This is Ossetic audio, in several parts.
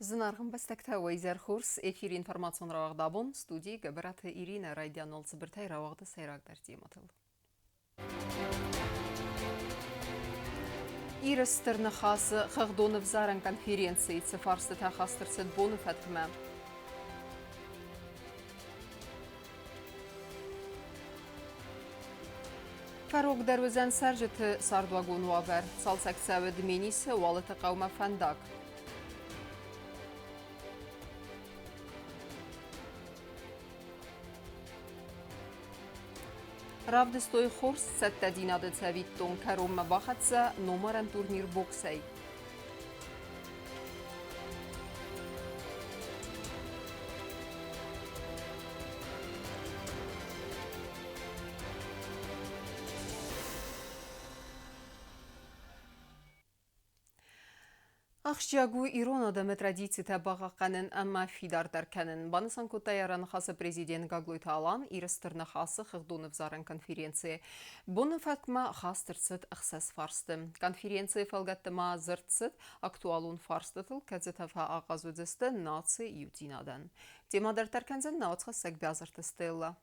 Зынаргъ ӕмбӕстӕгтӕ, уӕ изӕр хорз! Эфиры информацион рауагъд абон студийы Гӕбӕраты Иринӕ райдианон цыбыртӕй рауагъды сӕйрагдӕр темӕтыл. Иры Стыр Ныхасы хыгъдон ӕвзарӕн конференцийы цы фарстытӕ хаст ӕрцыд боны фӕткмӕ? Фӕрогдӕр уыдзӕн цӕрджыты цардуагон уавӕр. Цалцӕг цӕуы Дменисы Уалыты хъӕумӕ фӕндаг. Равдыстой хорз цӕттӕдзинады цӕвиттон кӕронмӕ бахӕццӕ номарӕн турнир боксӕй. Ахсджиаг у ирон адӕмы традицитӕ бахъахъхъӕнын ӕмӕ фидардӕр кӕнын, банысан кодта йӕ раныхасы президент Гаглойты Алан Иры Стыр Ныхасы хыгъдон ӕвзарӕн конференцийы. Боны фӕткмӕ хаст ӕрцыд ӕхсӕз фарсты. Конференцийы фӕлгӕтты ма дзырд цыд актуалон фарстытыл, кӕцытӕ фӕахъаз уыдзысты нацийы иудзинадӕн. Темӕ дарддӕр кӕндзӕн нӕ уацхӕссӕг Биазырты Стеллӕ.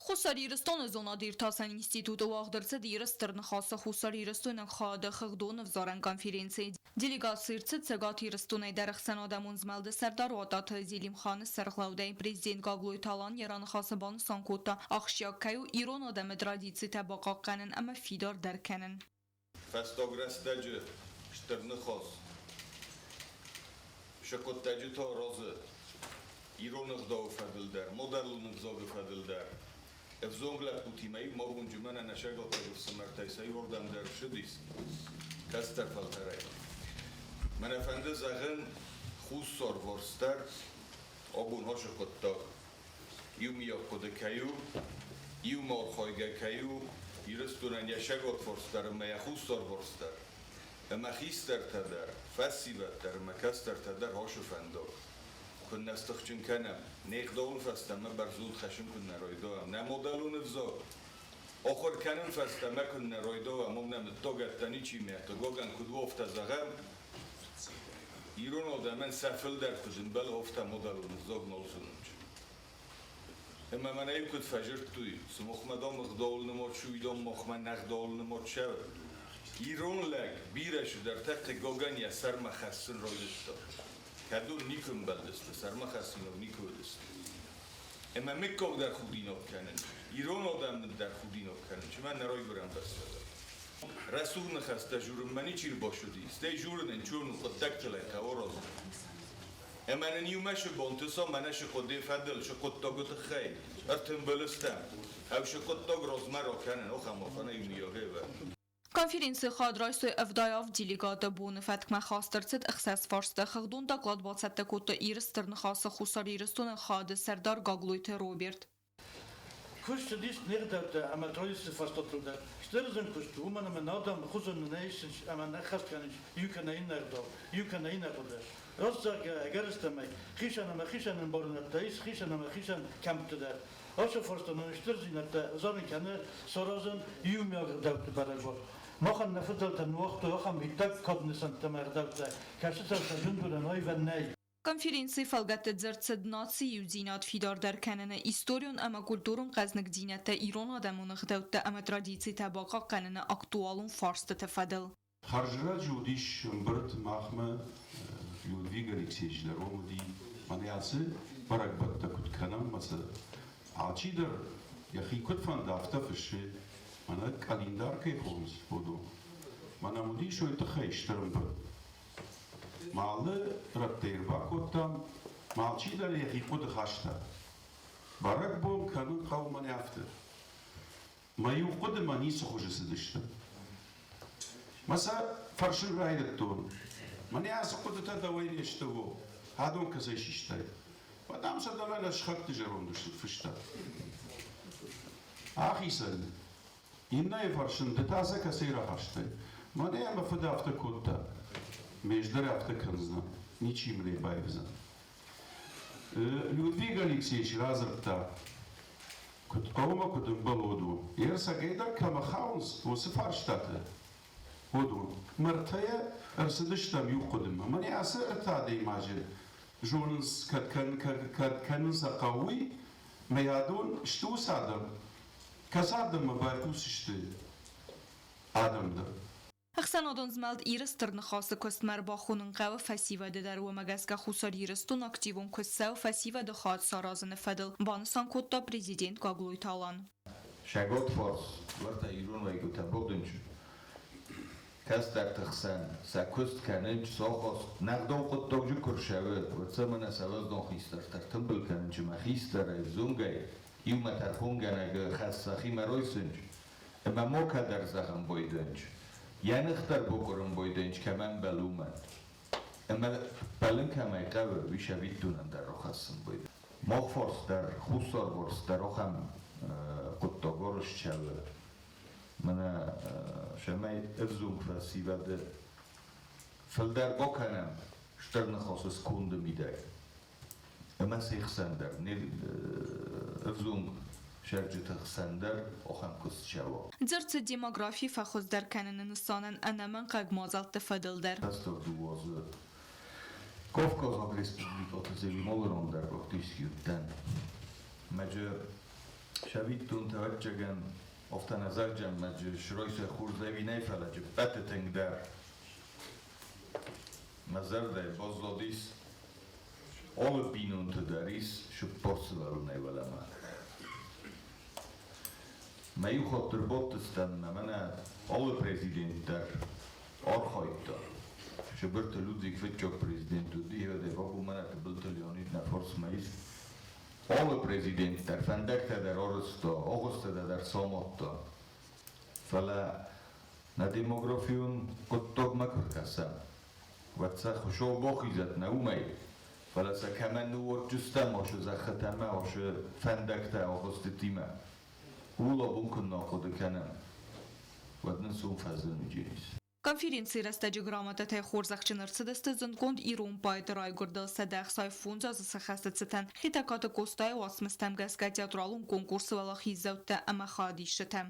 Хуссар Ирыстоны зонад-иртасӕн институты уагъд ӕрцыд Иры Стыр Ныхасы хуссарирыстойнаг хайады хыгъдон ӕвзарӕн конференци. Делегаци ӕрцыд Цӕгат Ирыстонӕй дӕр ӕхсӕнадӕмон змӕлды сӕрдар Уататы Зелимханы сӕргълӕудӕй. Президент Гаглойты Алан йӕ раныхасы банысан кодта, ахсджиаг кӕй у ирон адӕмы традицитӕ бахъахъхъӕнын ӕмӕ фидардӕр кӕнын. Фӕстаг рӕстӕджы Стыр Ныхас сӕ хъуыддаджы та аразы ирон ӕгъдауы фӕдыл дӕр, модӕлон ӕвзагы фӕдыл дӕр. Ӕвзонг лӕппутимӕ-иу Магунджы мӕнӕ нӕ сӕгатаг ӕфсымӕртӕй сӕ иуырдӕм дӕр ссыдис, кӕстӕр фӕлтӕрӕй. Мӕнӕ фӕнды зӕгъын, хуссарварс дӕр абон ацы хъуыддаг иумиаг хъуыды кӕй у, иумӕ архайгӕ кӕй у Ирыстонӕн йӕ сӕгатварс дӕр ӕмӕ йӕ хуссарварс дӕр, ӕмӕ хистӕртӕ дӕр, фӕсивӕд дӕр ӕмӕ кӕстӕртӕ дӕр ацы фӕндаг куыннӕ стыхджын кӕнӕм, не гъдауыл фӕстӕмӕ бӕрзонд хӕссын куыннӕ райдайӕм, нӕ мадӕлон ӕвзаг ахуыр кӕнын фӕстӕмӕ куыннӕ райдайӕм, уым нӕ мыттагӕттӕ ничи мӕ, хъыгагӕн, куыд у, афтӕ зӕгъӕм, Ирон адӕмӕн сӕ фылдӕр куыд ӕмбӕлы, афтӕ мадӕлон ӕвзаг нал зонынц. Ӕмӕ мӕнӕ куыд фӕзырдтой, сымахмӕ дам ӕгъдауыл нымад чи уый, дам махмӕ не гъдауыл нымад цӕуы. Ирон лӕг бирӕ цыдӕртӕ хъыгагӕн йӕ сӕрмӕ хӕссын райдыдта. Кӕдон никуы ӕмбӕлдысты, сӕрмӕ хӕссинаг никуы уыдысты. Ӕмӕ мыггаг дӕр худинаг кӕнын, ирон адӕм дӕр худинаг кӕнын, чи мӕ нӕ райгуырӕн бӕстӕ дӕр. Рӕсугъд ныхӕстӕ журынмӕ ничи рбацыди, стӕй журын ӕнцон у, хъуыддӕгтыл ӕй хъӕуы радзурын. Ӕмӕ нын иумӕ цы бонты сӕ мӕнӕ цы хъуыдыйы фӕдыл, цы хъуыддаджы тыххӕй ӕртымбыл стӕм, ау цы хъуыддаг размӕ ракӕнын, ахӕм афонӕй иумиагӕй вӕрд. Конференцийы хатт райстой 77 делегаты. Боны фӕткмӕ хаст ӕрцыд ӕхсӕз фарсты. Хыгъдон доклад бацӕттӕ кодта Иры Стыр Ныхасы Хуссар Ирыстоны хайады сӕрдар Гаглойты Роберт. Куыст цыдис не гъдӕуттӕ ӕмӕ традициты фарстатыл дӕр. Стыр зын куыст у, уымӕн ӕмӕ нӕ адӕмы хуызӕн нӕ исынц ӕмӕ нӕ хӕст кӕнынц иу кӕнӕ иннӕ ӕгъдау, иу кӕнӕ иннӕ хъуыды. Раст зӕгъгӕ, ӕгӕрыстӕмӕй, хицӕн ӕмӕ хицӕн ӕмбарынӕдтӕ ис хицӕн ӕмӕ хицӕн кӕмтты дӕр. Ацы фарста нын стырдзинӕдтӕ зарын кӕны саразын иумиаг ӕгъдӕутты бӕрӕгбон. Махӕн нӕ фыдӕлтӕ ныууагътой ахӕм иттӕг кад нысӕнттӕ ӕмӕ ӕгъдӕуттӕ, кӕцытӕн сӕ бындурӕн аивӕн нӕй. Конференцийы фӕлгӕтты дзырд цыд нацийы иудзинад фидардӕр кӕныны, историон ӕмӕ культурон хъӕзныгдзинӕдтӕ ирон адӕмон ӕгъдӕуттӕ ӕмӕ традицитӕ бахъахъхъӕныны актуалон фарстыты фӕдыл. Хӕрзраджы уыдис ӕмбырд махмӕ Людвиг Алексеевич дӕр уым уыди. Мӕнӕ ацы бӕрӕгбӕттӕ куыд кӕнӕм ӕмӕ сӕ алчидӕр йӕхи куыд фӕнды, афтӕ фыссы. Мӕнӕ къӕлиндар кӕй хонынц, уыдон. Мӕнӕ уыдис уый тыххӕй стыр ӕмбырд. Мӕ алы рӕттӕй ӕрбакодтам, мӕ алчидӕр йӕхи хъуыды хаста. Бӕрӕгбон кӕнын хъӕуы мӕнӕ афтӕ. Мӕ иу хъуыдымӕ ницы хуызы цыдысты. Мӕ сӕ фӕрсын райдыдтон. Мӕнӕ ацы хъуыдытӕ дӕуӕй не сты, о, адон кӕцӕй систай? Уӕд ам сӕ дӕлӕ нӕ сыхӕгты зӕронд ус ныффыста. Ахицӕн. Иннӕйы фӕрсын, ды та сӕ кӕцӕй рахастай? Мӕнӕ мӕ фыд афтӕ кодта. Ме дӕр афтӕ кӕндзынӕн, ничи мын ӕй баивдзӕн. Людвиг Алексеевич радзырдта, куыд хъӕуы ӕмӕ куыд ӕмбӕлы, уыдон. Йе рцӕгӕйдӕр кӕмӕ хауынц, уыцы фарстатӕ. Уыдон. Мӕрдтӕйӕ ӕрцыдыстӕм иу хъуыдымӕ. Мӕнӕ ацы ӕртӕ адӕймаджы зонынц, кӕд, кӕд кӕнын сӕ хъӕуы, уый, мӕ адон сты уыцы адӕм, кӕцы адӕммӕ байхъусысты адӕм дӕр. Ӕхсӕнадон змӕлд Иры Стыр Ныхасы куыстмӕ ӕрбахонын хъӕуы фӕсивӕды дӕр, уымӕ гӕсгӕ Хуссар Ирыстон активон куыст цӕуы фӕсивӕды хатт саразыны фӕдыл, банысан кодта президент Гаглойты Алан. Сӕготфарс уӕртӕ ирон уӕйгуытӕ Бодынчы кӕстӕрты хсӕн сӕ куыст кӕнынч сахаст нӕгъдау хъуыддаджы куы рцӕуы, уӕд сӕ мӕнӕ сӕ уӕздан хистӕртӕ ӕртымбыл кӕнынч ӕмӕ хистӕрӕй, взонгӕй иумӕ тӕрхонгӕнӕгы хӕс сӕхимӕ райсынч ӕмӕ ма кӕдӕр зӕгъын байдайынч, йӕ ных дӕр бакъуырын байдайынч, кӕмӕ ӕмбӕлы, уымӕн. Ӕмӕ ппӕлын кӕмӕй хъӕуы, уый сӕвиттонӕн дӕр рахӕссын байдайы. Мах фарс дӕр, хуссарварс дӕр ахӕм хъуыддаг арӕзт цӕуы. Мӕнӕ цӕмӕй ӕвзонг фӕсивӕды фылдӕр бакӕнӕм Стыр Ныхасы сконды мидӕг. Ӕмӕ се хсӕн дӕр, не ӕвзонг цӕрджыты хсӕн дӕр ахӕм куыст цӕуы. Дзырд цыд демографи фӕхуыздӕр кӕныны нысанӕн ӕнӕмӕнгхъӕуӕг мадзӕлтты фӕдыл дӕр. Фӕстаг дыууӕ азы Кавказаг республикӕты зелималырон дӕр практически уыдтӕн. Мӕджы сӕвиттонтӕ ӕвӕццӕгӕн афтӕ нӕ зӕгъджӕн, мӕджы срайсӕ хорз ӕви нӕ, фӕлӕ джы ппӕты тынгдӕр мӕ зӕрдӕйы баззадис алы бинонты дӕр ис цыппар сывӕллонӕй уӕлӕмӕ. Мӕ иу хатт ӕрбадтыстӕм ӕмӕ мӕнӕ алы президент дӕр архайдта. Сыбырты Людвиг фыццаг президент уыди, уӕдӕй бабу мӕнӕ Тыбылты Леонид нӕ фарсмӕ ис. Алы президент дӕр фӕндӕгтӕ дӕр арӕзта, агъуыстытӕ дӕр самадта. Фӕлӕ нӕ демографион хъуыддагмӕ куы ркӕсӕм, уӕд сӕ Хуыцау бахизӕд нӕ уымӕй, фӕлӕ сӕ кӕмӕн ныууадздзыстӕм ацы зӕххытӕ ӕмӕ ацы фӕндӕгтӕ агъуыстытимӕ, ууыл абон куыннӕ ахъуыды кӕнӕм, уӕд нын сом фӕзын уыдзӕнис. Конференцийы рӕстӕджы грамотатӕй хорзӕхджын ӕрцыдысты зындгонд ирон поэты райгуырдыл 165 азы сӕххӕсты цытӕн Хетӕгкаты Къостайы уацмыстӕм гӕсгӕ театралон конкурсы уӕлахиздзӕуттӕ ӕмӕ хайадисджытӕ.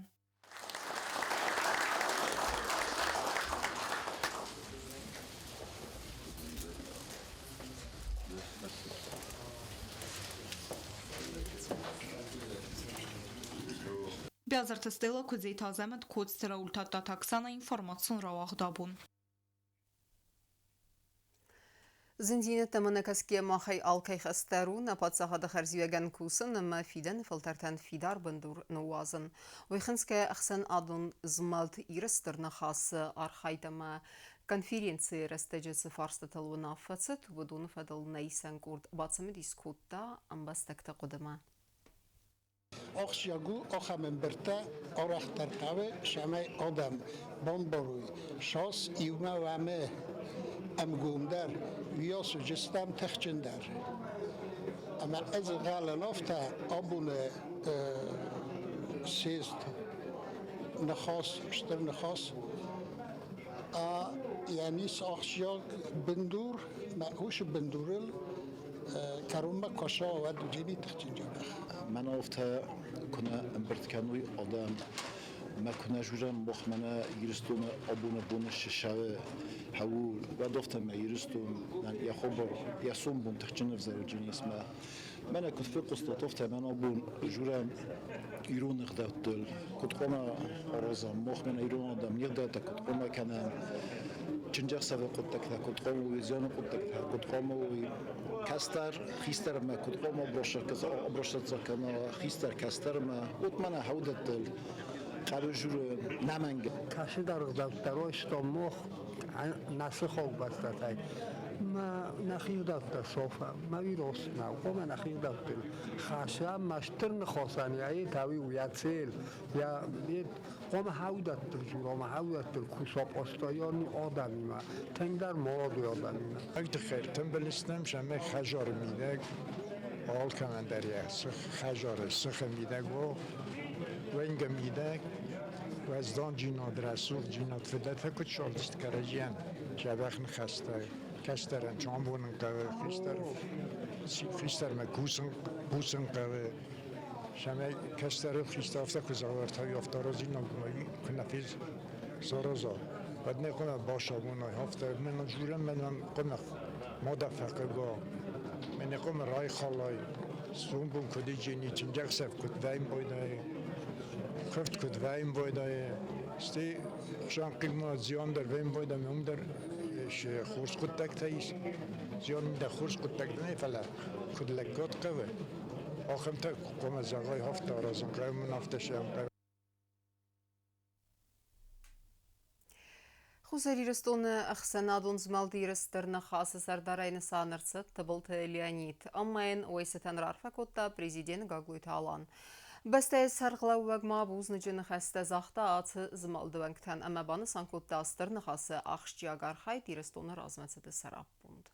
Бязырты Стелла, Куыдзеты Азӕмӕт, Коцты Рауль, Тадтаты Оксана, информацион рауагъд абон. Зындзинӕдтӕм ӕнӕкӕсгӕ махӕй алкӕй хӕс дӕр у нӕ паддзахады хӕрзиуӕгӕн кусын ӕмӕ фидӕны фӕлтӕртӕн фидар бындур ныууадзын. Уый хынцгӕ ӕхсӕнадон змӕлд Иры Стыр Ныхасы архайд ӕмӕ конференцийы рӕстӕджы цы фарстытыл уынаффӕ цыд, уыдоны фӕдыл нӕ исӕн къорд бацымыдис кодта ӕмбӕстӕгты хъуыдымӕ. Ахсджиаг у ахӕм ӕмбырдтӕ арӕхдӕр хъӕуы, цӕмӕй адӕм бамбарой, цас иумӕ уӕмы ӕмгомдӕр, уыйас уыдзыстӕм тыхджындӕр. Ӕмӕ ӕз ӕнхъӕлын афтӕ, абоны съезд ныхас, стыр ныхас, йӕм ис ахсджиаг бындур, мӕ уыцы бындурыл кӕронмӕ куы уӕд уыдзӕни тыхджын джебӕх. Мӕн афтӕ куы нӕ ӕмбырд кӕной адӕм, мӕ куы нӕ журӕм мах мӕнӕ Ирыстоны абоны боны ссары хӕуы, уӕд афтӕ мӕ Ирыстон йӕ хабар, йӕ сомбон тыхджын ӕвзӕры мӕ. Мӕнӕ куыд фехъуыстат, афтӕ мӕн абон журӕм ирон ӕгъдӕуттыл, куыд хъуамӕ аразӕм, мах мӕнӕ ирон адӕм не гъдӕуттӕ куыд хъуамӕ кӕнӕм, чындзӕхсӕвы хъуыддӕгтӕ куыд хъуамӕ уой, зианы хъуыддӕгтӕ куыд хъуамӕ уой, кӕстӕр хистӕрмӕ куыд хъуамӕ абросӕццӕ кӕна, хистӕр кӕстӕрмӕ, вот мӕнӕ хӕудӕттыл хъӕуы журы нӕмӕнг. Кӕцыдӕр ӕгъдӕуттӕ райстам мах нӕ сыхаг бӕстӕтӕй. Мӕ нӕхи ӕгъдӕуттӕ сафӕм, мӕ уый раст нӕу. Хъуамӕ нӕхи ӕгъдӕуттыл хӕссӕм, ма стыр ныхасӕн йӕ тауи у йӕ цель, йӕ хъуамӕ хӕудӕттыл дзурӕм, хӕудӕттыл куса постоянный адӕмимӕ, тынгдӕр молодой адӕмимӕ. Тыххӕй ӕртымбыл стӕм, цӕмӕй хӕдзары мидӕг алкӕмӕн дӕр йӕ хӕдзары сыхы мидӕг уа, уӕнгы мидӕг уӕздандзинад, рӕсугъддзинад фыдӕлтӕ куыд сӕлдыст кӕрӕдзийӕн дзӕбӕх ныхӕстӕ кӕстӕрӕн амонын хъӕуы, хистӕрмӕ кусын хъӕуы, цӕмӕй кӕстӕры хистӕр афтӕ куы зӕгъа, афтӕ аразинаг куы нӕ сараза. Уӕд нӕ хъуамӕ басамонай, афтӕ мӕнӕн дзурӕн, мӕнӕн хъуамӕ ма дӕ фӕхъыг уа, мӕнӕ хъуамӕ райхалай, сомбон куыд иджени, чындзӕхсӕв куыд вӕййын байдайы, куывд куыд вӕййын байдайы, стӕй хсӕнхъилмӕ зиан дӕр вӕййын байдайы, уым дӕр хорз хъуыддӕгтӕ ис. Зиан дӕ хорз хъуыддӕгтӕ нӕ, фӕлӕ куыд лӕггад хъӕуы, ахӕмтӕ хъуамӕ зӕгъай, афтӕ аразын хъӕуы, мын афтӕ сӕм хъӕуы. Хуссар Ирыстоны ӕхсӕнадон змӕлд Иры Стыр Ныхасы сӕрдарӕй нысан ӕрцыд Тыбылты Леонид. Ӕмӕ йын уый цытӕн раарфӕ кодта президент Гаглойты Алан. Бӕстӕйы сӕргълӕууӕг ма бузныджы ныхӕстӕ загъта ацы змӕлды уӕнгтӕн ӕмӕ банысан кодта Стыр Ныхасы ахсджиаг архайд Ирыстоны размӕцыды сӕраппонд.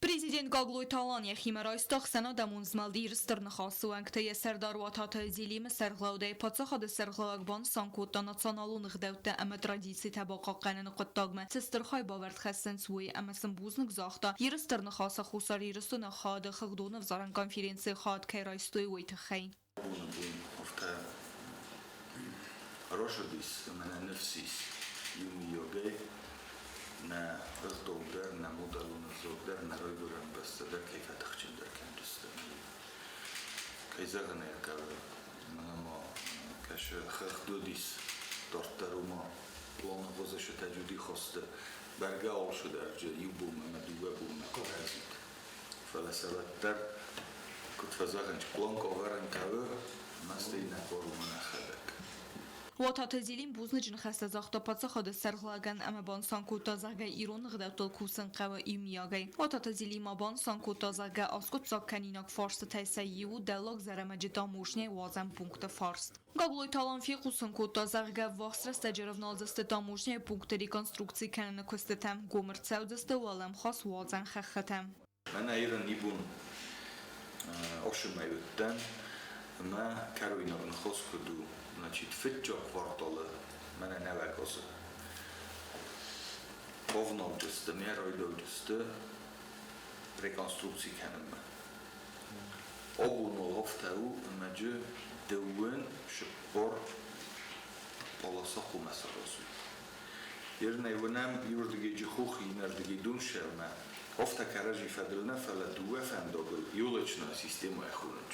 Президент Гаглойты Алан йӕхимӕ райста ӕхсӕнадӕмон змӕлд Иры Стыр Ныхасы уӕнгтӕ йӕ сӕрдар Уататы Зелимы сӕргълӕудӕй паддзахады сӕргълӕууӕг банысан кодта националон ӕгъдӕуттӕ ӕмӕ традицитӕ бахъахъхъӕныны хъуыддагмӕ цы стыр хайбавӕрд хӕссынц, уый ӕмӕ сын бузныг загъта, Иры Стыр Ныхасы Хуссар Ирыстоны ХАД-ы хыгъдон ӕвзарӕн конференцийы хайад кӕй райстой, уый тыххӕй. Абоны бон афтӕ рӕсыдис ӕмӕ нӕ ныфс ис, иумийагӕй нӕ ӕгъдау дӕр, нӕ мадӕлон ӕвзаг дӕр, нӕ райгуырӕн бӕстӕ дӕр кӕй фӕтыхджындӕр кӕндзыстӕм, уый. Кӕй зӕгъын ӕй хъӕуы, мӕнӕ ма кӕсы хыгъд уыдис, дарддӕр уымӕ планы хуызы сытӕджы уыди хосты. Бӕргӕ алцыдӕр иу бонмӕ ӕмӕ дыууӕ бонмӕ куы рӕзид. Фӕлӕ сӕ уӕддӕр, куыд фӕзӕгъынц, пълан ӕвӕрын хъӕуы, ӕмӕ стӕй нӕ хъуыр уымӕн ӕххӕдӕг. Уататы Зелим бузныджы ныхӕстӕ загъта паддзахады сӕргълӕгӕн ӕмӕ банысан кодта, зӕгъгӕ, ирон ӕгъдӕуттыл кусын хъӕуы иумиагӕй. Уататы Зелим ма банысан кодта, зӕгъгӕ, аскъуыддзаг кӕнинаг фарстытӕй сӕ иу у Дӕллаг Зӕрӕмӕджы таможняйы уадзӕн пункты фарст. Гаглойты Алан фехъусын кодта, зӕгъгӕ, ӕввахс рӕстӕджы рӕвналдзысты таможняйы пункты реконструкци кӕныны куыстытӕм, гом ӕрцӕудзысты уӕлӕмхас уадзӕн хӕххытӕ. Мӕнӕ Ирӕн ибон ӕфсымӕр уыдтӕн ӕмӕ кӕройнаг ныхас куыд у, значит, фыццаг кварталы мӕнӕ нӕуӕг азы бавналдысты, ме райдайдысты реконструкци кӕнынмӕ. Абон уал афтӕ у, ӕмӕ джы дыууын цыппар полоса хъуамӕ саразой. Ерынӕй уынӕм иуырдыгӕй джихох, иннӕрдыгӕй донсӕрмӕ. Афтӕ кӕрӕдзи фӕдыл нӕ, фӕлӕ дыууӕ фӕндагыл елочная системӕйы хонынц.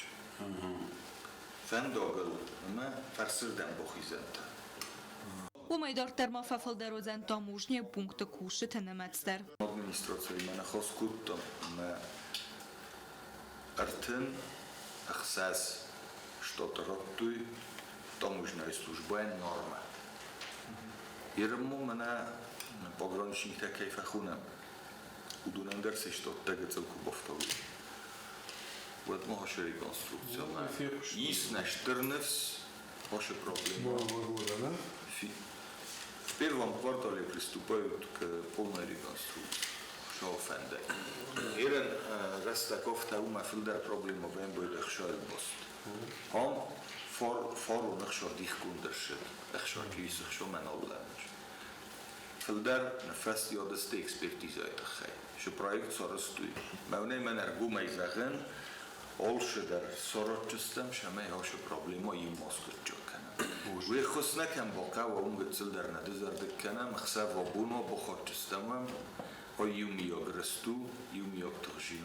Фӕндагыл ӕмӕ фӕрсырдӕм бахизӕнтӕ. Уымӕй дарддӕр ма фӕфылдӕр уыдзӕн таможняйы пункты кусджыты нымӕц дӕр. Администрациимӕ ныхас кодтам ӕмӕ 36 штаты радтой таможняйы службӕйӕн нормӕ. Ерынмо мӕнӕ пограничниктӕ кӕй фӕхонӕм, уыдонӕн дӕр се штаттӕ гыццыл куы бафтауой, уӕд ма ацы реконструкцимӕ ис нӕ стыр ныфс, ваша проблема. В первом квартале приступают к полной реконструкции. Шауфӕндӕг. Ерен рӕстӕг афтӕ у, мӕ фылдӕр проблема вӕййы ӕхсӕрбост. Ам фарон ӕхсар дихгонд ӕрцыд, ӕхсар ис ӕхсомӕ нал лӕмӕджы. Фылдӕр ныффӕстиад сты экспертизӕйы тыххӕй. Цы проект сарӕзтой, мӕнӕй мӕн ӕргомӕй зӕгъын, алцыдӕр саразджыстӕм, цӕмӕй ацы проблемӕ иу ма скъуыддзаг кӕнӕм. Уе ххуыс нӕ кӕм бахъӕуа, уым гыццыл дӕр нӕ дызӕрдыг кӕнӕм, ӕхсӕв абон бахатдзыстӕм уӕм, ай иумиаг рыст у, иумиаг тыхджын.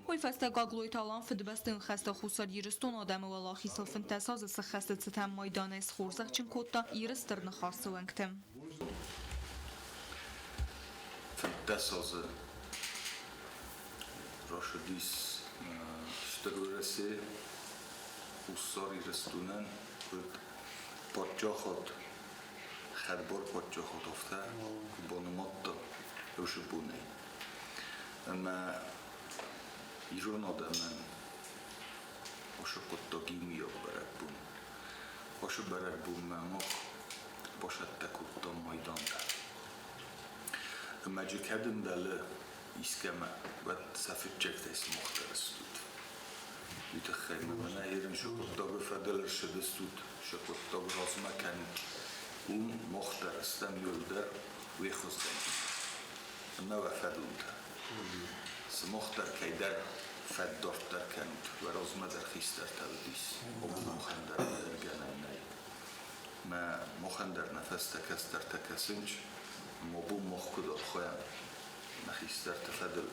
Уый фӕстӕ Гаглойты Алан Фыдыбӕстӕйон хӕсты Хуссар Ирыстоны адӕмы уӕлахизыл 15 азы сыххӕсты цытӕн майданӕй схорзӕхджын кодта Иры Стыр Ныхасы уӕнгты. 15 азы рацыдис Стыр Уӕрӕсе Хуссар Ирыстонӕн куыд паддзахад, хӕдбар паддзахад афтӕ куы банымадта уыцы бонӕй. Ӕмӕ ирон адӕмӕн ацы хъуыддаг иумиаг бӕрӕгбон. Ацы бӕрӕгбонмӕ мах бацӕттӕ кодтам майдантӕ. Ӕмӕ джы кӕд ӕмбӕлы искӕмӕ, уӕд сӕ фыццӕгтӕй сымах дӕр стут. Уый тыххӕй мӕ мӕнӕ ерын цы хъуыддагы фӕдыл ӕрцыдыстут, цы хъуыддаг размӕ кӕнут, уым мах дӕр стӕм иуылдӕр уе ххуысгӕнджытӕ ӕмӕ уӕ фӕдонтӕ. Сымах дӕр кӕйдӕр фӕд дарддӕр кӕнут, уӕ размӕ дӕр хистӕртӕ уыдис, абон махӕн дӕр ӕндӕр гӕнӕн нӕй. Мӕ махӕн дӕр нӕ фӕстӕ кӕстӕртӕ кӕсынц, ӕмӕ абон мах куыд архайӕм нӕ хистӕрты фӕдыл,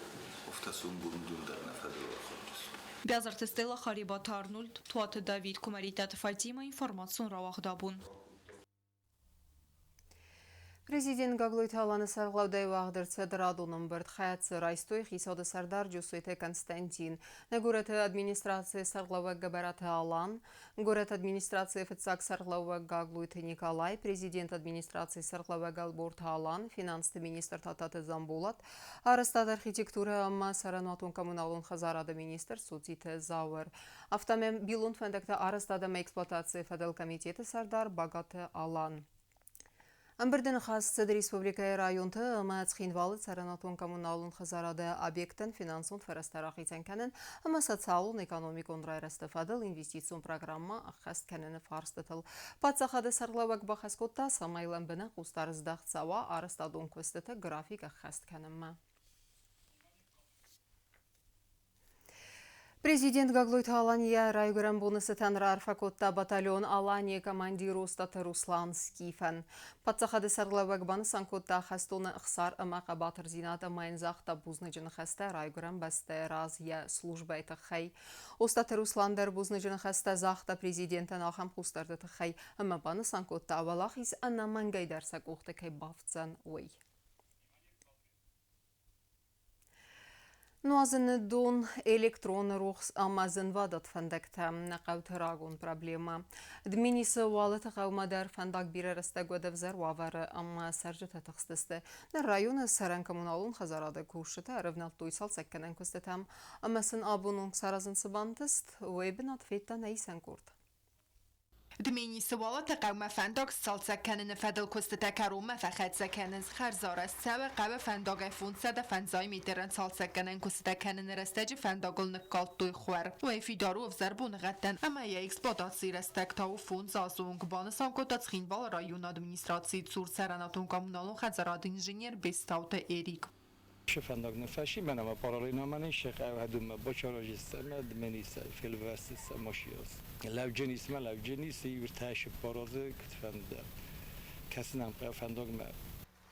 афтӕ сомбон уыдон дӕр нӕ фӕдыл архайдзысты. Бязырты Стелла, Харебаты Арнольд, Туаты Давид, Куымӕридтаты Фатимӕ, информацион рауагъд абон. Президент Гаглойты Аланы сӕргълӕудӕй уагъд ӕрцыд радон ӕмбырд. Хӕцы райстой хицауады сӕрдар Джусойты Константин, нӕ горӕты администрацийы сӕргълӕууӕг Гӕбӕраты Алан, горӕты администрацийы фыццаг сӕргълӕууӕг Гаглойты Николай, президенты администрацийы сӕргълӕууӕг Ӕлборты Алан, финансты министр Тататы Дзамболат, арӕзтады архитектурӕ ӕмӕ цӕрӕнуатон-коммуналон хӕдзарады министр Цуциты Зауыр. Афтӕ ма мобилон фӕндӕгты арӕзтад ӕмӕ эксплуатацийы фӕдыл комитеты сӕрдар Багаты Алан. Ӕмбырды ныхас цыд республикӕйы районты ӕмӕ Цхинвалы цӕрӕнуатон-коммуналон хӕдзарады объекттӕн финансон фӕрӕзтӕ рахицӕн кӕнын ӕмӕ социалон-экономикон райрӕзты фӕдыл инвестицион программӕ ӕххӕст кӕныны фарстытыл. Паддзахады сӕргълӕууӕг бахӕс кодта, цӕмӕй лӕмбынӕг хъусдард здӕхт цӕуа арӕзтадон куыстыты график ӕххӕст кӕнынмӕ. Президент Гаглойты Алан йӕ райгуырӕн боны цытӕн раарфӕ кодта батальон «Алания» командир Остъаты Руслан Скифӕн. Паддзахады сӕргълӕууӕг банысан кодта хӕстоны ӕхсар ӕмӕ хъӕбатырдзинад ӕмӕ йын загъта бузныджы ныхӕстӕ райгуырӕн бӕстӕйы раз йӕ службӕйы тыххӕй. Остъаты Руслан дӕр бузныджы ныхӕстӕ загъта президентӕн ахӕм хъусдарды тыххӕй ӕмӕ банысан кодта, уӕлахиз ӕнӕмӕнгӕй дӕр сӕ къухты кӕй бафтдзӕн, уый. Нуазыны дон, электроны рухс ӕмӕ зынвадат фӕндӕгтӕ нӕ хъӕуты рагон проблемӕ. Дменисы Уалыты хъӕумӕ дӕр фӕндаг бирӕ рӕстӕг уӕд ӕвзӕр уавӕры ӕмӕ цӕрджытӕ тыхстысты. Ныр районы цӕрӕн коммуналон хӕдзарады кусджытӕ ӕрӕвнӕлдтой цалцӕггӕнӕн куыстытӕм ӕмӕ сын абон онг саразын цы бантыст, уый бынат федта нӕ исӕн къорд. Дменисы Уалыты хъӕумӕ фӕндаг сцалцӕг кӕныны фӕдыл куыстытӕ кӕронмӕ фӕхӕццӕ кӕнынц. Хӕрзарӕзт цӕуы хъӕуы фӕндагӕй 505 метрӕн цалцӕггӕнӕн куыстытӕ кӕныны рӕстӕджы фӕндагыл ныккалдтой хуар. Уый фидар у ӕвзӕр боныгъӕдтӕн ӕмӕ йӕ эксплуатацийы рӕстӕг та у фондз азы онг, банысан кодта Цхинвалы районы администрацийы цур цӕрӕнуатон-коммуналон хӕдзарады инженер Бестауты Эрик. Фӕндаг фӕсимӕ параллельно ше бачарожисцема дмениса фелвесиса мошиос. Левдженисма левджениси юрташи паразы ктфенд кӕсынӕн фӕндагмӕ.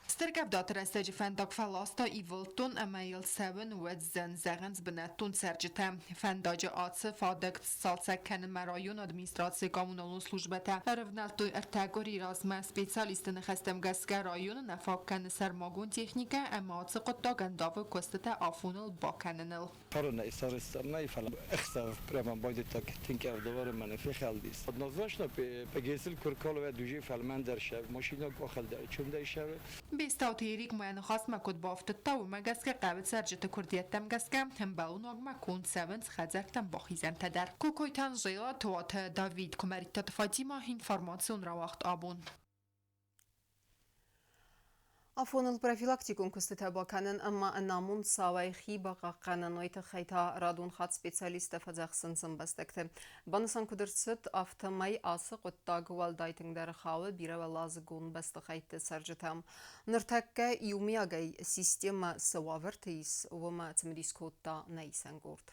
Стыр къӕвдаты рӕстӕджы фӕндаг фӕласта ивылдтон ӕмӕ йыл цӕуын уӕд зын, зӕгъынц бынӕттон цӕрджытӕ. Фӕндаджы ацы фадыг сцалцӕг кӕнынмӕ районы администрацийы коммуналон службӕтӕ ӕрывнӕлдтой ӕртӕ къуыри размӕ. Специалистты ныхӕстӕм гӕсгӕ районы нӕ фаг кӕны сӕрмагонд техникӕ ӕмӕ ацы хъуыддаг ӕндавы куыстытӕ афоныл бакӕныныл. Фарон сарӕзтам нӕ, фӕлӕ ӕхсӕв прямо байдыдта тынг ӕвдавӕр ӕмӕ нӕ фехӕлдис. Однозначно пегесил куркалове дужи фӕлмӕндӕр шев, машина къохӕлдӕр чундӕй шев. Бестауты Эрик ма йӕ ныхасмӕ куыд бафтыдта, уымӕ гӕсгӕ хъӕуы цӕрджыты куырдиӕттӕм гӕсгӕ ӕмбӕлон уагмӕ конд цӕуынц хӕдзӕрттӕм бахизӕнтӕ дӕр. Кокойты Анжела, Туаты Давид, Куымӕридтаты Фатимӕ, информацион рауагъд абон. Афоныл профилактикон куыстытӕ бакӕнын ӕмӕ ӕнамонд цауӕй хи бахъахъхъӕнын, уый тыххӕй та радон хатт специалисттӕ фӕдзӕхсынц ӕмбӕстӕгты. Банысан куыд ӕрцыд, афтӕмӕй ацы хъуыддаг уӕлдай тынгдӕр хауы бирӕуӕладзыгон бӕстыхӕйтты цӕрджытӕм. Ныртӕккӕ иумиагӕй системӕ цы уавӕрты ис, уымӕ цымыдис кодта нӕ исӕн къорд.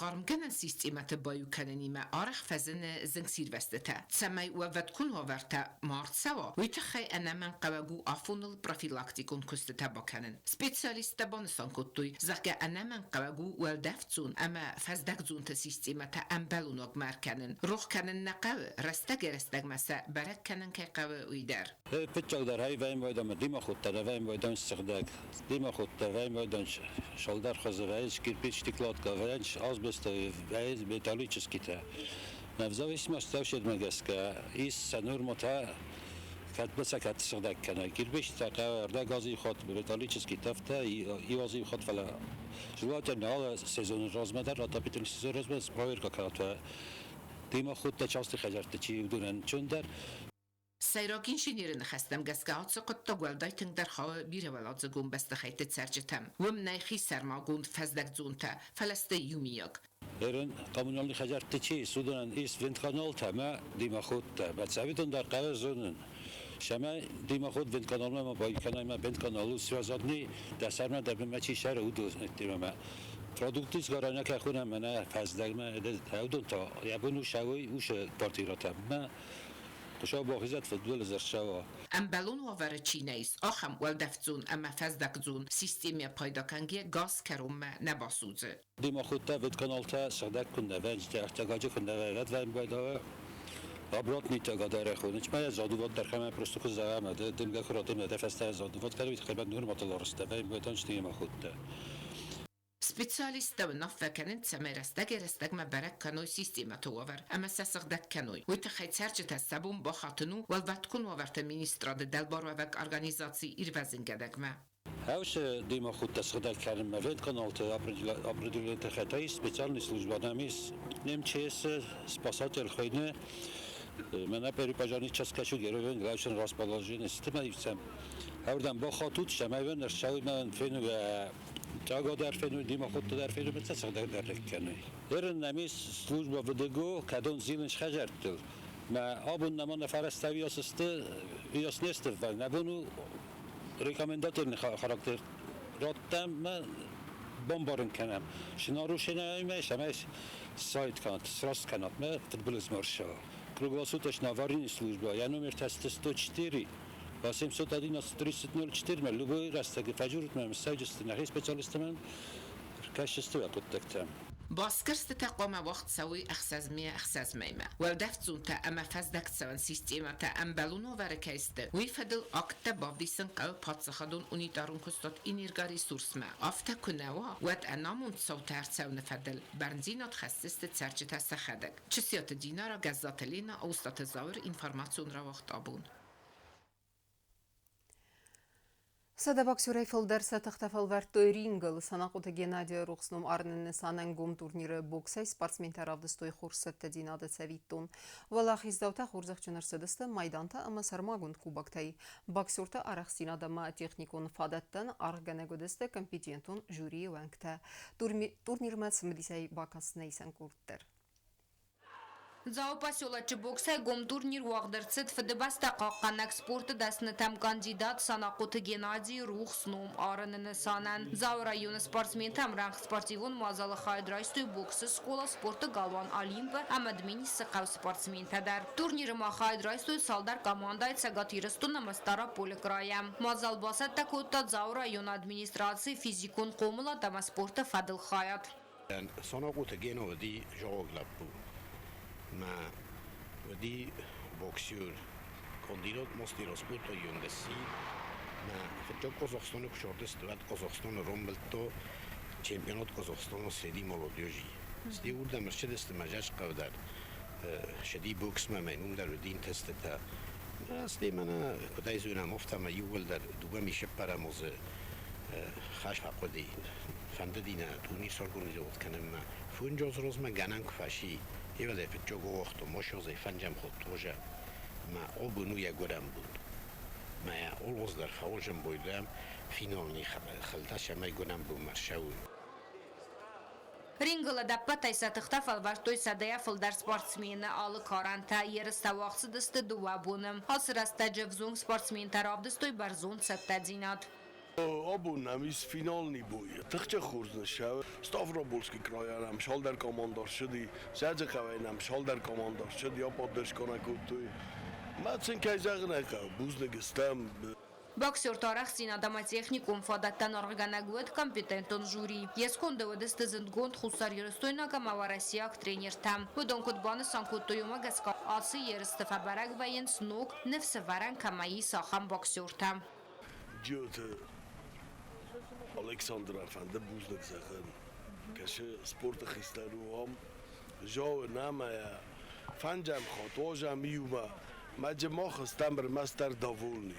Хъармгӕнӕн системӕты баиу кӕнынимӕ арӕх фӕзыны зынгсирвӕзтытӕ. Цӕмӕй уӕвӕткон уавӕртӕ ма ӕрцӕуа, уый тыххӕй ӕнӕмӕнгхъӕуӕг у афоныл профилактикон куыстытӕ бакӕнын. Специалисттӕ банысан кодтой, зӕгъгӕ, ӕнӕмӕнгхъӕуӕг у уӕлдӕфдзон ӕмӕ фӕздӕгдзонты системӕтӕ ӕмбӕлон уагмӕ ӕркӕнын. Рох кӕнын нӕ хъӕуы, рӕстӕгӕй-рӕстӕгмӕ сӕ бӕрӕг кӕнын кӕй хъӕуы, уый дӕр. Фыццагдӕр ӕвӕйм дымоходтӕ, ӕвӕйм сыгъдӕг дымоходтӕ, ӕвӕйм шалдар хуызы, кирпичный кладка, асбеста, металлический-тӕ. В зависимости от гӕсгӕ ис сӕ норматӕ кӕд сӕ кӕд сыгъдӕг кӕнӕ. Кирпичтӕ хъӕуы газы ход, металлический тӕфтӕ, ивазы ход, фӕлӕ желательно алы сезоны размӕ дӕр, отопительный сезон размӕ проверка кӕнат дымоходтӕ частый хӕдзӕртты чи уыдонӕн чондӕр. Сӕйраг инженеры ныхӕстӕм гӕсгӕ ацы хъуыддаг уӕлдай тынгдӕр хауы бирӕуӕладзыгон бӕстыхӕйтты цӕрджытӕм. Уым нӕй хисӕрмагонд фӕздӕгдзонтӕ, фӕлӕ сты иумиаг. Эрен коммунальный хӕдзӕртты чи ис, уыдонӕн ис вентканалтӕ ӕмӕ дымоходтӕ. Цӕвиттон дӕр хъӕуы зонын, цӕмӕй дымоход вентканалмӕ ма баиу кӕнай ӕмӕ вентканал у связанный дӕ сӕрмӕ дӕр бынмӕ чи сӕры, уыдонимӕ. Продукты сгарӕн кӕй хонӕм мӕнӕ фӕздӕгмӕ, уыдон та йӕ бон у сӕуой уыцы квартирӕтӕм. Хуыцау бахизӕд фыдбылыз ӕрцӕуа. Ӕмбӕлон уавӕры чи нӕ ис, ахӕм уӕлдӕфдзон ӕмӕ фӕздӕгдзон системӕ пайда кӕнгӕ газ кӕронмӕ нӕ басудзы. Дымоходтӕ водоканалтӕ сыгъдӕг куыннӕ вӕййынц, ӕртагаджы куыннӕ вӕййынц, байдауы обратный тагадӕрӕ хонынц. Мӕ задуват дӕр кӕмӕ просто куы зӕгъӕм, дымгӕ куы радымы, дӕ фӕстӕ задуват кӕны, уый тыххӕй норматыл арызта, вӕййын байдауынц дымоходтӕ. Специалисттӕ уынаффӕ кӕнынц, цӕмӕй рӕстӕгӕй-рӕстӕгмӕ бӕрӕг кӕной системӕты уавӕр ӕмӕ сӕ сыгъдӕг кӕной. Уый тыххӕй цӕрджытӕ сӕ бон бахатын у Уӕлвӕткон уавӕрты министрады дӕлбаруӕвӕг организаци ирвӕзынгӕнӕгмӕ. Хӕусы дымоходтӕ сыгъдӕг кӕнынмӕ водоканалты определенный тыххӕй специальный служба нӕм ис. МЧС-ы спасатель хуыйны. Мӕнӕ перепожарный часть героен главшин расположение системӕ Ӕрдӕм бахатут, цӕмӕй уын ӕрцӕуй мӕн фенугӕ тӕга дӕр фенуй, дымоходтӕ дӕр фенуй, сыгъдӕг дӕр кӕнуй. Ерын нӕм ис служба ВДГО, кӕдон зилынц хӕдзӕрттыл. Мӕ абон нӕма нӕ фӕрӕзтӕ уыйас сты, уыйас не сты, фӕлӕ нӕ бон у рекомендательный характер радтӕм мӕ бамбарын кӕнӕм. Цы нарушение цӕмӕй сайт кӕнат, сраст кӕнат мӕ фыдбылыз ма рцӕуа. Круглосуточная аварийная служба, йӕ номертӕ сты 104, 811 30 04 любой рӕстӕги фӕдзурут мӕм, ссӕуджысты нӕхи специалисттӕм, кӕсдзысты уӕ хъуыддӕгтӕм. Басгӕрстытӕ хъуамӕ уагъд цӕуой 6 мӕйӕ 6 мӕймӕ. Уӕлдӕфдзонтӕ ӕмӕ фӕздӕгцӕуӕн системӕтӕ ӕмбӕлон уавӕры кӕй сты, уый фӕдыл акттӕ бавдисын хъӕуы паддзахадон унитарон куыстуат Энергоресурс-мӕ. Афтӕ куы нӕ уа, уӕд ӕнамонд цаутӕ ӕрцӕуыны фӕдыл бӕрндзинад хӕсдзысты цӕрджытӕ сӕхӕдӕг. Чысиаты Динара, Гӕззаты Лена, Остъаты Зауыр, информацион рауагъд абон. 100 боксерӕй фылдӕр сӕ тыхтӕ фӕлвӕрдтой рингыл. Санахъоты Геннадийы рухс ном арыны нысанӕн гом турниры боксӕй спортсментӕ равдыстой хорз цӕттӕдзинады цӕвиттон. Уӕлахиздзаутӕ хорзӕхджын ӕрцыдысты майдантӕ ӕмӕ сӕрмагонд кубоктӕй. Боксерты арӕхстдзинад ӕмӕ техникон фадӕттӕн аргъгӕнӕг уыдысты компетентон жюрийы уӕнгтӕ. Турнирмӕ цымыдисӕй бакӕсынӕй исӕн къорд дӕр. Дзауы поселочы боксӕй гом турнир уагъд ӕрцыд Фыдыбӕстӕ хъахъхъӕнӕг спорты дӕснытӕм кандидат Санахъоты Геннадийы рухс ном арыны нысанӕн. Дзауы районы спортсментӕ ӕмрӕнхъ спортивон мадзалы хайад райстой боксы скъола, спорты галуан Олимп-ы ӕмӕ Дменисы хъӕуы спортсментӕ дӕр. Турниры ма хайад райстой цалдӕр командӕйы Цӕгат Ирыстон ӕмӕ Стъараполы крайӕ. Мадзал бацӕттӕ кодта Дзауы районы администрацийы физикон хъомылад ӕмӕ спорты фӕдыл хайад. Сонохъуты Гено уыди зӕгъог лӕппу мӕ уыди боксер. Кондирот мостиро спорто юндесси мӕ фыццаг Къозахстоны куы сордысты, уӕд Къозахстоны ромбылдто чемпионат Къозахстона среди молодежи. Сте уырдӕм ӕрцыдысты мӕ зӕрдхъӕу дӕр сыди боксмӕ мӕ уым дӕр уыди тестытӕ. Сте мӕнӕ куыдӕй зонӕм, афтӕмӕй иууылдӕр дыууӕ мисӕппӕрӕм озы хӕс фӕхъуыди. Фӕндыди нӕ турнир сорганизовать кӕнынмӕ. Фунджоз розмӕ гӕнӕн куы фӕци, ивӕдӕй фыццаг уагътон мошозӕй фӕнджӕм ходтозӕ мӕ обын у йӕ гуырӕн бон. Мӕ олоз дӕр фӕуозӕн бойдӕм финални хӕлтӕ сӕмӕй гуырӕн бонмӕ рцӕуй. Рингыл ӕдӕппӕтӕй сӕ тыхтӕ фӕлвӕрдтой сӕдӕйӕ фылдӕр спортсмены алы карӕнтӕ. Ерыстӕ уагъд цыдысты 2 боны. Ацы рӕстӕджы ӕвзонг спортсментӕ равдыстой бӕрзонд цӕттӕдзинад. Абон нӕм ис финалный бой. Тыхджын хорз ныссӕуы. Ставропольский крайӕ нӕм цалдӕр команда ссыди, Дзӕджыхъӕуӕй нӕм цалдӕр команда ссыди, апподдержка кодтой. Мӕ сын кӕй зӕгъын ӕй хъӕуы, бузныг стӕм. Боксерты арӕхстдзинад ӕмӕ техникон фадӕттӕн аргъгӕнӕг уыд компетентон жюри. Йе сконды уыдысты зындгонд хуссарирыстойнаг ӕмӕ уӕрӕсейаг тренертӕ. Уыдон куыд банысан кодтой, уымӕ гӕсгӕ ацы ерысты фӕбӕрӕг вӕййынц ног, ныфсӕвӕрӕн кӕмӕ ис, ахӕм боксертӕ. Джиоты Александрӕн фӕнды бузныг зӕгъын. Кӕсы спорты хистӕр у ам. Зӕгъы нӕмӕ фӕндзӕм хатт уазӕм иумӕ. Мӕ мах стӕм ӕрмӕстдӕр довольны.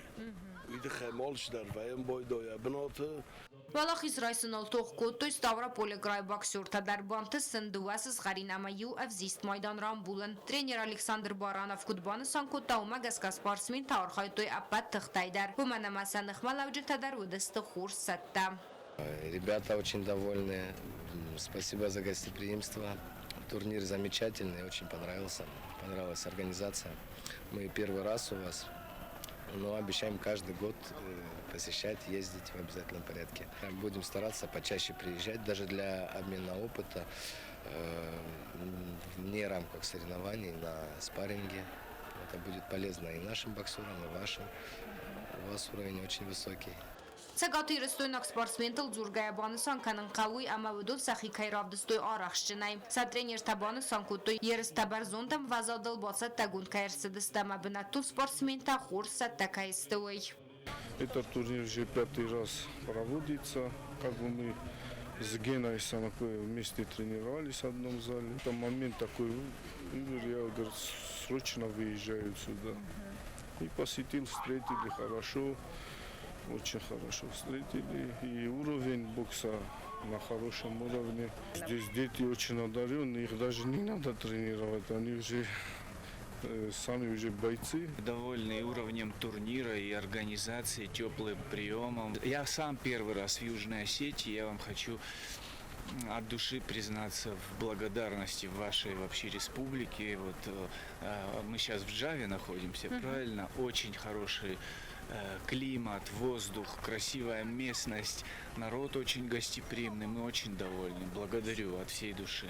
Уый тыххӕй малчидӕр вӕййӕм байдайа бынаты. Уӕлахиз райсыныл тох кодтой Ставрополы крайы боксертӕ дӕр. Бантыст сын дыууӕ сызгъӕрин ӕмӕ иу ӕвзист майдан рамбулын. Тренер Александр Баранов куыд банысан кодта, уымӕ гӕсгӕ спортсментӕ архайдтой ӕппӕт тыхтӕй дӕр. Уымӕн ӕмӕ сӕ ныхмӕлӕуджытӕ дӕр уыдысты хорз цӕттӕ. Ребята очень довольны. Спасибо за гостеприимство. Турнир замечательный, очень понравился. Понравилась организация. Мы первый раз у вас, но обещаем каждый год посещать, ездить в обязательном порядке. Будем стараться почаще приезжать, даже для обмена опыта, вне рамках соревнований, на спарринге. Это будет полезно и нашим боксерам, и вашим. У вас уровень очень высокий. Цӕгатирыстойнаг спортсментыл дзургӕйӕ банысан кӕнын хъӕуы уый, ӕмӕ уыдон сӕхи кӕй равдыстой арӕхстджынӕй. Сӕ тренертӕ банысан кодтой, ерыстӕ бӕрзонд ӕмвӕзадыл бацӕттӕгонд кӕй ӕрцыдысты ӕмӕ бынӕттон спортсментӕ хорз цӕттӕ кӕй сты, уый. Этот турнир уже пятый раз проводится. Как бы мы с Геной Санакоем вместе тренировались в одном зале. Там момент такой выбор, я, говорит, срочно выезжаю сюда. И посетил, встретили хорошо, очень хорошо встретили. И уровень бокса на хорошем уровне. Здесь дети очень одаренные, их даже не надо тренировать, они уже сами уже бойцы. Довольны уровнем турнира и организацией, теплым приемом. Я сам первый раз в Южной Осетии, я вам хочу от души признаться в благодарности вашей вообще республике. Вот мы сейчас в Джаве находимся, правильно? Очень хороший климат, воздух, красивая местность, народ очень гостеприимный, мы очень довольны. Благодарю от всей души.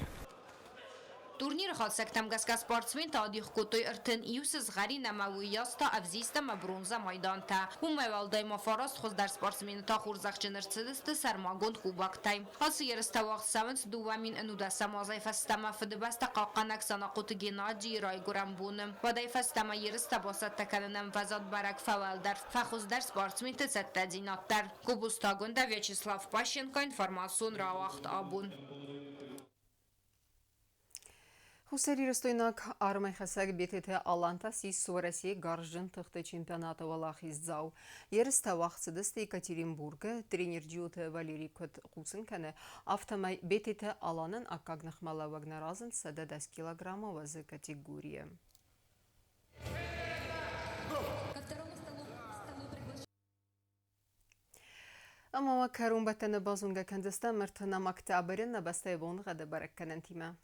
Турниры хатдзӕгтӕм гӕсгӕ спортсментӕ адих кодтой 31 сызгъӕрин ӕмӕ уыйас та ӕвзист ӕмӕ бронзӕ майдантӕ. Уымӕй уӕлдай ма фараст хуыздӕр спортсмены та хорзӕхджын ӕрцыдысты сӕрмагонд кубоктӕй. Ацы ерыстӕ уагъд цӕуынц 2011 азӕй фӕстӕмӕ Фыдыбӕстӕ хъахъхъӕнӕг Санахъоты Геннадийы райгуырӕн боны. Уӕдӕй фӕстӕмӕ ерыстӕ бацӕттӕ кӕныны ӕмвӕзад бӕрӕг фӕуӕлдӕр, фӕхуыздӕр спортсменты цӕттӕдзинад дӕр. Гобозты Агуындӕ, Вячеслав Пащенко, информацион рауагъд абон. Хуссарирыстойнаг армӕйхӕцӕг Бететы Алан та ссис Уӕрӕсейы гарзджын тыхты чемпионаты уӕлахиздзау. Ерыстӕ уагъд цыдысты Екатеринбургы. Тренер Джиоты Валерий куыд хъусын кӕны, афтӕмӕй Бететы Аланӕн аккаг ныхмӕлӕууӕг нӕ разынд 110 килограммы уӕзы категорийы. Ӕмӕ уӕ кӕронбӕттӕны базонгӕ кӕндзыстӕм ӕртынӕм октябры нӕ бӕстӕйы боныгъӕды бӕрӕггӕнӕнтимӕ.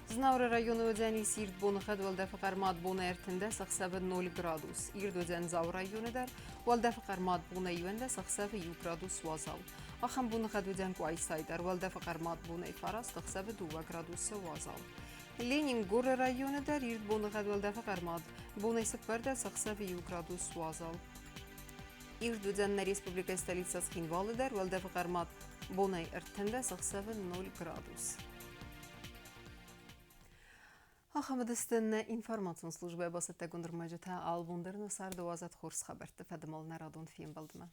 Знауыры районы уыдзӕнис ирд боныгъӕд, уӕлдӕфы хъӕрмад боны 13 ӕхсӕвы 0 градус. Ирд уыдзӕн Дзауы районы дӕр, уӕлдӕфы хъӕрмад бонӕй 11 ӕхсӕвы 1 градус уазал. Ахӕм боныгъӕд уыдзӕн Къуайсайы дӕр, уӕлдӕфы хъӕрмад бонӕй 9 ӕхсӕвы 2 градусы уазал. Ленингоры районы дӕр ирд боныгъӕд, уӕлдӕфы хъӕрмад бонӕй 14 ӕхсӕвы 1 градус уазал. Ирд уыдзӕн нӕ республикӕйы столицӕ Цхинвалы дӕр, уӕлдӕфы хъӕрмад бонӕй 13 ӕхсӕвы 0 градус. Ахӕм уыдысты нӕ информацион службӕйы бацӕттӕгонд ӕрмӕджытӕ. Албон дӕр нӕ царды уадзӕд хорз хабӕртты фӕдыл нӕ радон фембӕлдмӕ.